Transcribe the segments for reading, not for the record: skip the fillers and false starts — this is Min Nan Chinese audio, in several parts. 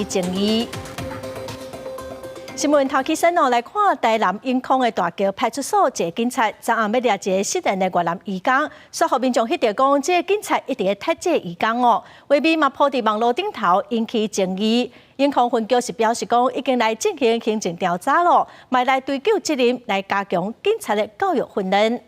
爭議。新聞頭起身哦，來看台南永康的大橋派出所一个警察，昨暗欲掠一个失聯的越南移工，煞予民眾彼著講，這个警察一直咧刣這个移工哦，畫面嘛鋪佇網路頂頭，引起爭議。永康分局是表示講，已經來進行行政調查囉，嘛來追究責任，來加強警察的教育訓練。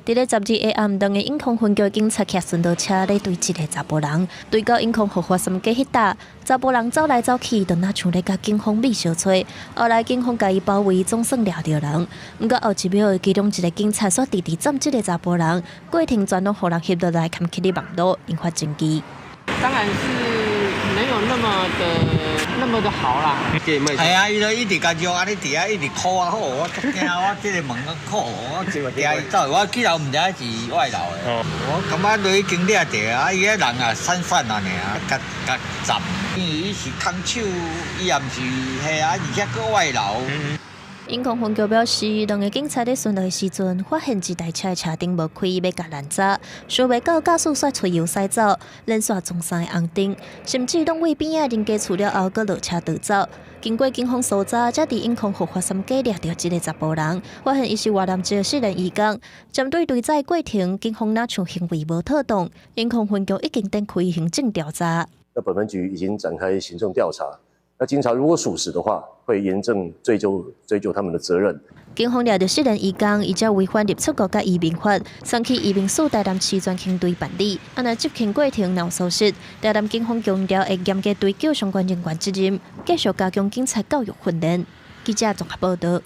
佇咧12下暗，兩个永康分局警察騎巡邏車咧追一个查埔人，追到永康福華三街彼搭，查埔人走來走去，就若像咧共警方覓相揣。後來警方共伊包圍，總算掠著人。毋過後一秒，其中一个警察煞直直斬這个查埔人，過程全攏予人翕落來，崁起佇網路，引發爭議。當然是沒有那麼的那麼的好啦。係啊，伊就一直共叫按呢佇遐一直箍啊好，我足驚，我這个門啊箍，我驚伊走，我起來毋知影是外勞的。我感覺都已經掠著啊，伊个人啊散散啊爾，共共斬，因為伊是空手，伊也毋是彼啊，而且閣外勞。永康分局表示，兩个警察咧巡邏的時陣，發現一台車的車燈無開，欲共攔查，想袂到駕駛煞揣油駛走，連續撞三个紅燈，甚至攏對邊仔人家厝了後，閣落車逃走。經過警方搜查，才佇永康福華三街掠著這个查埔人，發現伊是越南籍失聯移工。針對追載過程，警方若像行為無妥當，永康分局已經展開行政調查。那本分局已經展開行政調查。那警察如果屬實的話，會嚴正追究他們的責任。警方掠著失聯移工，依照違反入出國佮移民法，送去移民署台南市專勤隊辦理。啊，若執勤過程若有疏失，台南警方強調會嚴格追究相關人員責任，繼續加強警察教育訓練。記者綜合報道。